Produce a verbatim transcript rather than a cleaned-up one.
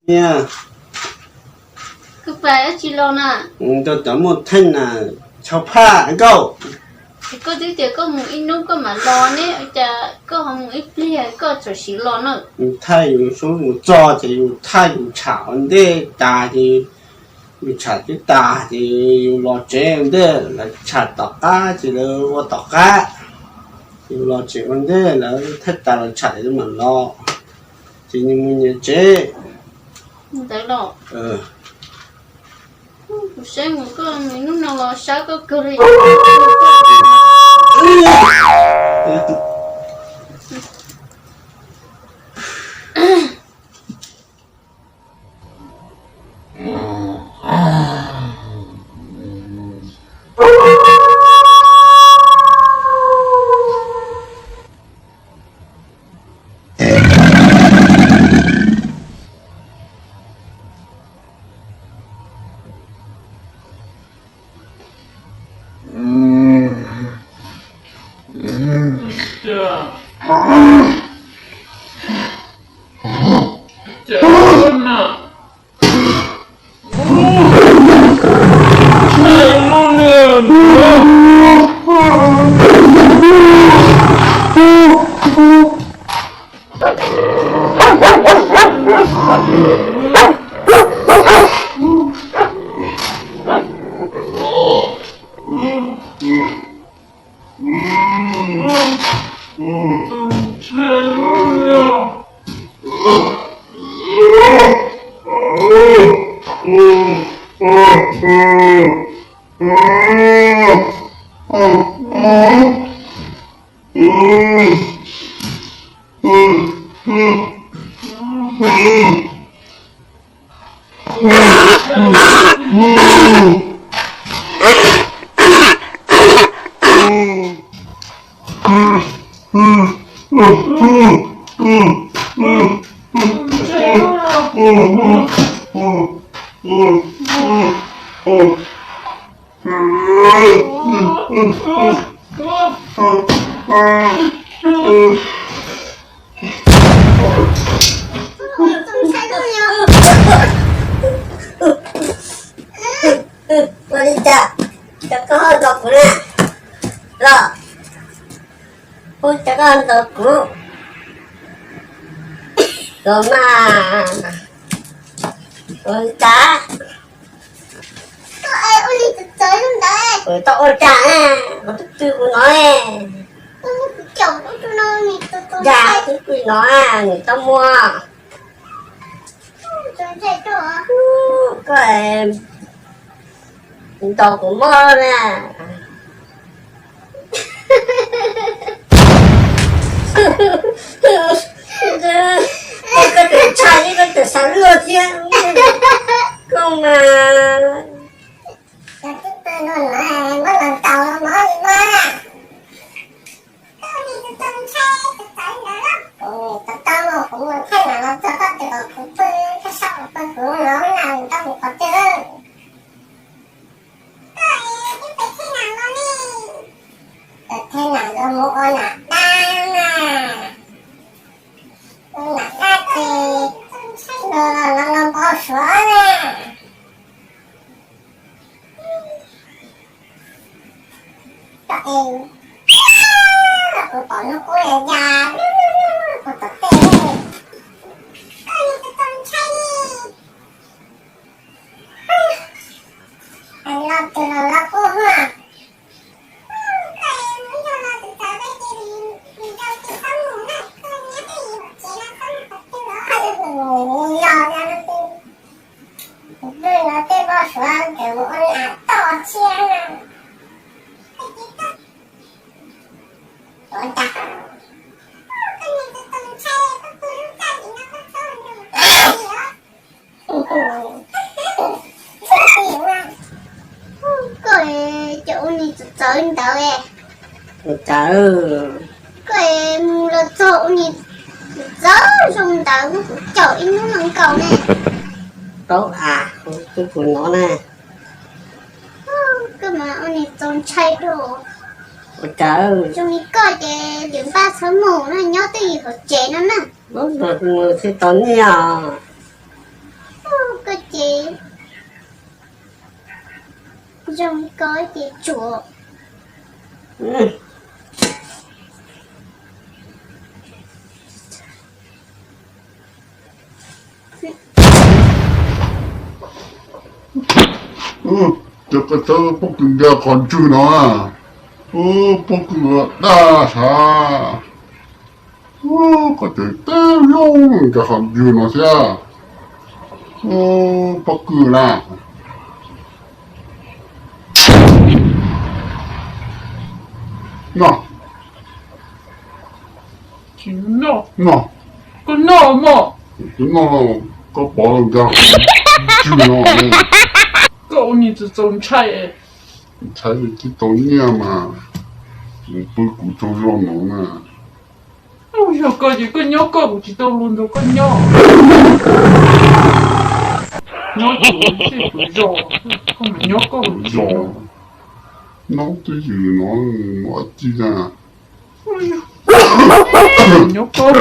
Koj pais dab tsi los na? Koj cov muaj theej na, tshau phaj nkauj. Koj twb tias koj mus ib hnub koj mam los ne, cas koj ho mus ib pliag koj txawm sim los na? Thaij yus sub mus txog ces yus thaij yus tsham ua ntej tas ces yus tsham twb tas ces yus los tsev ua ntej, lawv tsham tom qab ces lawv ua tom qab. Yus los tsev ua ntej, lawv thaij tas lawv tsham ces lawv mam los, ces nyias mus nyias tsev. Ntawd los. Kuv saib mus koj hnub no los sab koj kawg li. Ua li cas, cas koj ho ntaus kuv na? Los, ua cas koj ho ntaus kuv? Los mas, ua li cas? Koj ua li txawv txawv li ntawd. Kuv tau ua cas na, kuv twb pw kuv no ne. Kuv caum kuv tus no, nws tus tus ya ntxhais. Twb pw no, nws tau muaj. Koj ntaus kuv mob na. Koj tseem ntshai thiab, koj tseem xav luag thiab. Koj mas. Koj twb pw no lawm, muab los ntaus mob li mob. Koj ua niam tus tus ntshai tus txawv ntawd los. Kuv tau tau los kuv mus thaij nam los txog koj twb kom kuv pw koj sau pw kuv los na, tau mus qhov twg. Koj es twb pem thaij nam los ne. Pem thaij nam los mus ua nam dab na. Ua nam dab ces los los los npau suav na. Koj es, kuv pom lub kub ya ya, kuv tom tej. Koj niag tus tus ntshai li. Los twg los los kub huaj. Koj es mus yog los tus txawv peb ces nws nrau ces txhob mus na, koj nyob twj ywm hauv tsev no txhob mus qhov twg los. Yog no twb, kuv pw no tej npau suav ces mus ua nam toj tshiab na. Ua cas? Koj es cas ua niag txawv txawv ntawd. Ua cas? Koj es mus los txog ua niag txawv txawv zoo ntawd muab kuv caum ib hnub no nkaus ne. Tau a, kuv twb pw no ne. Koj mas ua niag txaus ntshai dua. Ua cas? Zoo li koj ces liam npaj txhob mus na, nyob twj ywm hauv tsev no na. Mus thiaj tau nyiaj os. Rau koj ces tsuav. Ub, cov koj txawb pob kws nkag qhov ntswg no. Ub, pob kws daj sav. Ub, koj txawb teb zoo nkag qhov ntswg no thiab. Ub, pob kws na. No. Tsis noj. No. Koj noj mog. Koj noj, koj pov nkag qhov ntswg no. Koj ua niag txaus txaus ntshai. Ntshai tsis tau nyiaj mas mus pw kuv tsaug zog no na. Yog koj ces koj nyob koj, kuv tsis tau luag nrog koj nyob. Nyob ces kuv zos, koj mas nyob koj kuv zos. Nyob twj ywm no, nyob ib txhij na. Nyob koj.